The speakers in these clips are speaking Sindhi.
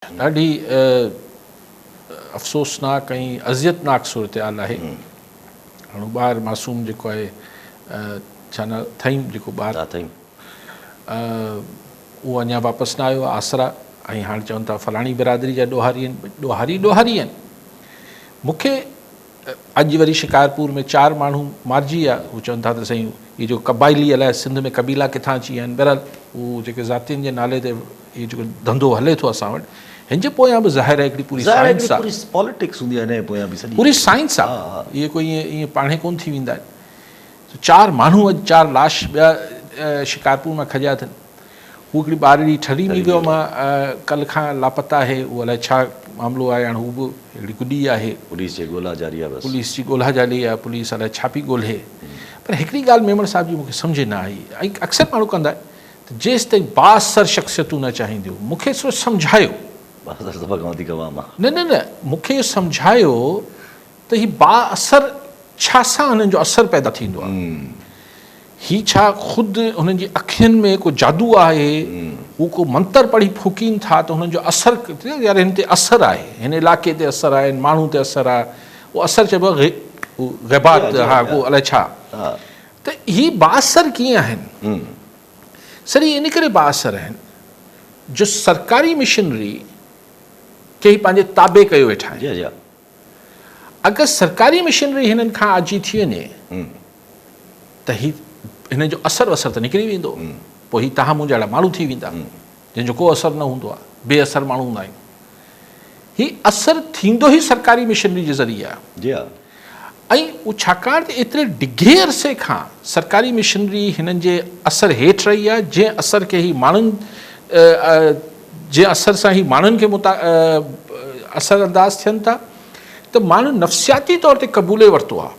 ڏاڍي افسوسناڪ ۽ اذيتناڪ صورتحال آهي. هاڻو ٻار معصوم جيڪو آهي ڇا نه ٿهيم جيڪو ٻار اهو اڃا واپس نه آيو آهي آسرا ۽ هاڻ چون ٿا فلاڻي برادري جا ڏوهاري آهن ڏوهاري ڏوهاري آهن مون کي اڄ وري شڪارپور ۾ چار ماڻهو مارجي ويا، هو چون ٿا ته سائين هي جيڪو قبائلي الائي سنڌ ۾ قبيلا ڪٿان اچي ويا آهن، بهرحال هو جيڪي ذاتين جي نالي تي هي جيڪو ڌنڌو هلي ٿو اسان وٽ، هن جي پويان به ظاهر آهي هڪڙي پوري ظاهر آهي سائنس هڪڙي آهي. پوري پاليٽڪس هوندي آهي هن جي پويان به سڄي. پوري سائنس آهي، اهي ڪوئي ائين ائين پاڻهي ڪونه ٿي ويندا آهن. چار ماڻهو اڄ چار لاش ٻيا شڪارپور مان کڄيا اٿن. هو هڪڙي ٻارڙي ٺري ميگهه مان ڪلهه کان لاپتا آهي، اهو الائي ڇا معاملو آهي، هاڻ هو به هڪڙي گڏي آهي. پوليس جي ڳولا جاري آهي بس. پوليس جي ڳولا جاري آهي، پوليس الائي ڇا پئي ڳولهي. پر هڪڙي ڳالهه ميمڻ صاحب جي مون کي سمجهه نه آئي ۽ اڪثر ماڻهو ڪندا آهن ته جيستائين بااثر شخصيتون نه چاهينديون، مون کي صرف سمجهايو. بااثر سڀ کان وڌيڪ عوام آهي. نه نه نه مون کي اهو سمجهايو ته هي بااثر ڇا سان هنن جو اثر پيدا ٿيندو آهي؟ هي ڇا خود هنن جي اکين ۾ ڪو جادو آهي؟ هو ڪو منتر پڙهي ڦوڪين ٿا ته هنن جو اثر يار هن تي اثر آهي، هن علاقي تي اثر آهي، هن ماڻهو تي اثر آهي، اهو اثر چئبو آهي غيبات ها ڪو الائي ڇا ته هي بااثر ڪيئن آهن؟ سر هي ان ڪري بااثر آهن جو سرڪاري مشنري کي هي پنهنجي تابع ڪيو ويٺا آهن. اگر سرڪاري مشنري هنن کان آجي ٿي وڃي ته هي هنن جو اثر وثر ته نڪري ويندو، پوء هي توهان مون جهڙا ماڻهو ٿي ويندا، جن جو ڪو اثر نه هوندو آهي، بي اثر ماڻهو هوندا آهيون. هي اثر ٿيندو ئي سرڪاري مشنري جي ذريعي آهي. ۽ اهو ڇاڪاڻ ته ايتري ڊگهي عرصي کان سرڪاري مشنري هنن جي اثر هيٺ رهي آهي، جنهن اثر کي هي ماڻهن جنهن اثر سان هي ماڻهن کي اثر انداز ٿين ٿا ته ماڻهن نفسياتي طور تي قبولي ورتو آهي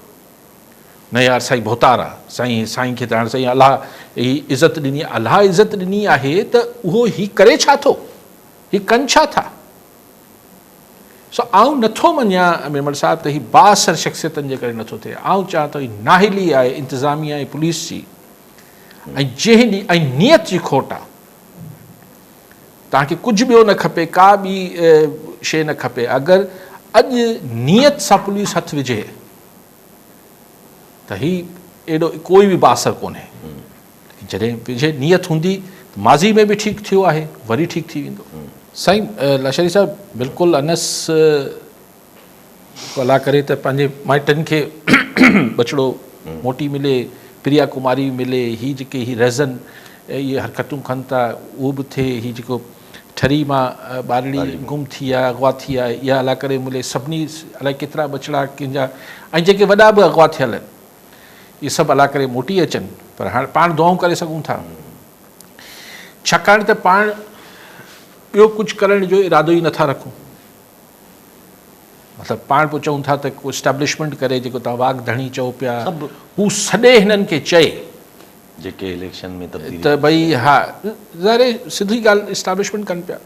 نه يار سائين ڀوتار آهي سائين سائين کي ته هاڻي سائين الله هي عزت ڏني آهي الله عزت ڏني آهي ته اهو هي ڪري ڇا ٿو هي ڪن ڇا ٿا سو آئون نٿو مڃيان ميمڻ صاحب ته هي بااثر شخصيتن جي ڪري نٿو ٿئي آئون چوان ٿو هي نااهلي آهي انتظاميا ۽ پوليس جي ۽ جنهن ڏينهن ۽ نيت جي کوٽ آهي توهان کي ڪجهه ٻيو نه کپي، ڪا ٻي شيء نه کپي، اگر اڄ نيت سان پوليس هٿ وجهي ته هي ايڏو ڪوئي به بااثر ڪونهي، ليڪن جڏهن وجهي نيت هوندي ته ماضي ۾ به ٺيڪ ٿيو آهي وري ٺيڪ ٿي ويندو. سائين لاشاري صاحب بلڪل انس الله ڪري ته پنهنجي مائٽن کي ٻچڙو موٽي ملي، پريا ڪماري به ملي، هي جيڪي هي رهزن اهي حرڪتون ڪن ٿا اهو به ٿئي، هي جيڪو ٺري مان ٻارڙي گم ٿي آهي اغوا ٿي آهي اها الله ڪري ملي، سڀني الائي ڪيترا ٻچڙا ڪنهن جا ۽ جيڪي وڏا به اغوا ٿيل آهن اهي سڀ الله ڪري موٽي اچن پر هاڻ پاڻ دعائون ڪري سگهون ٿا ڇاڪاڻ ته پاڻ ٻيو ڪجهه ڪرڻ جو ارادو ئي نٿا رکون. مطلب پاڻ پوء چئون ٿا ته ڪو اسٽيبلشمينٽ ڪري جيڪو توهان واڳ ڌڻي چئو پيا هو سڏي هنن کي چئي جيڪي اليڪشن ۾ تبديلي ته ڀئي ها ظاهر آهي سڌي ڳالهه اسٽيبلشمينٽ ڪن پيا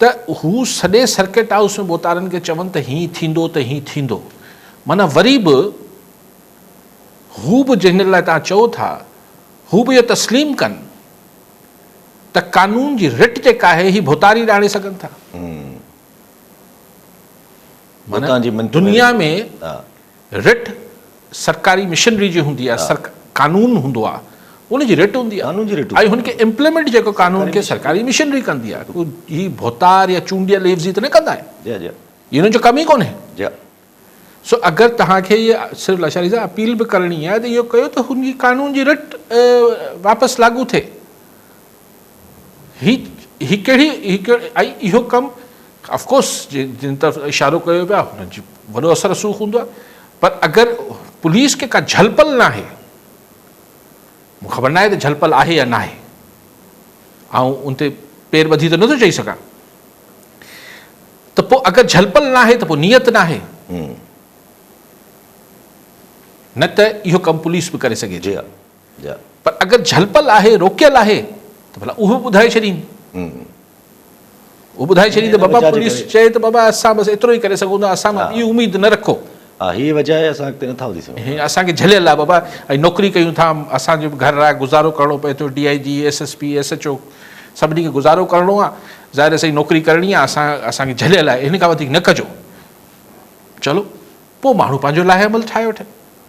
ته هو سڏي سرڪٽ هائوس ۾ ڀوتارن کي چون ته هين ٿيندو ته هين ٿيندو معنيٰ وري به هو به جنهن لاء توهان چئو ٿا هو به اهو تسليم ڪن ته قانون جي رٽ جيڪا آهي هي ڀوتار ئي ڏاڻي سگهن ٿا. معنيٰ دنيا ۾ رٽ سرڪاري مشنري جي هوندي آهي، قانون هوندو آهي ان جي رٽ هوندي آهي ۽ هن کي امپليمينٽ جيڪو قانون کي سرڪاري مشنري ڪندي آهي، هي ڀوتار يا چونڊيل عيوضي ته نه ڪندا آهن، هي انهن جو ڪم ئي ڪونهي. سو اگر توهان کي اهي صرف لاشاري صاحب اپيل به ڪرڻي آهي ته اهو ڪيو ته هن جي قانون جي رٽ واپس لاڳو ٿئي. هي هي ڪهڙي هي ۽ اهو ڪم آف ڪورس جن طرف اشارو ڪيو پيا هنن جي وڏو اثر رسوخ هوندو آهي پر اگر پوليس کي ڪا جهلپل ناهي مون خبر ناهي ته جهلپل آهي يا ناهي آئون ان تي پير ٻڌي ته نٿو چئي سگهان ته پوء اگر جهلپل ناهي ته پوء نيت ناهي نه ته اهو ڪم پوليس به ڪري سگهي ٿي پر اگر جهلپل آهي روڪيل آهي ته ڀلا اهو به ٻڌائي ڇڏين اهو ٻڌائي ڇڏين ته بابا پوليس چئي ته بابا اسان بس ايترو ئي ڪري سگهون ٿا اسان مان ٻي اميد نه رکو هي وجه آهي اسان اڳتي نٿا وڌي سگهون هي اسان کي جهليل آهي بابا ۽ نوڪري ڪيون ٿا اسان جو گهر آهي گذارو ڪرڻو پئي ٿو D I G S S P S H O سڀني کي گذارو ڪرڻو آهي. ظاهر آهي سائين نوڪري ڪرڻي آهي اسان اسان کي جهليل آهي هن کان وڌيڪ نه ڪجو چلو پوء ماڻهو پنهنجو لاهه عمل ٺاهي وٺن.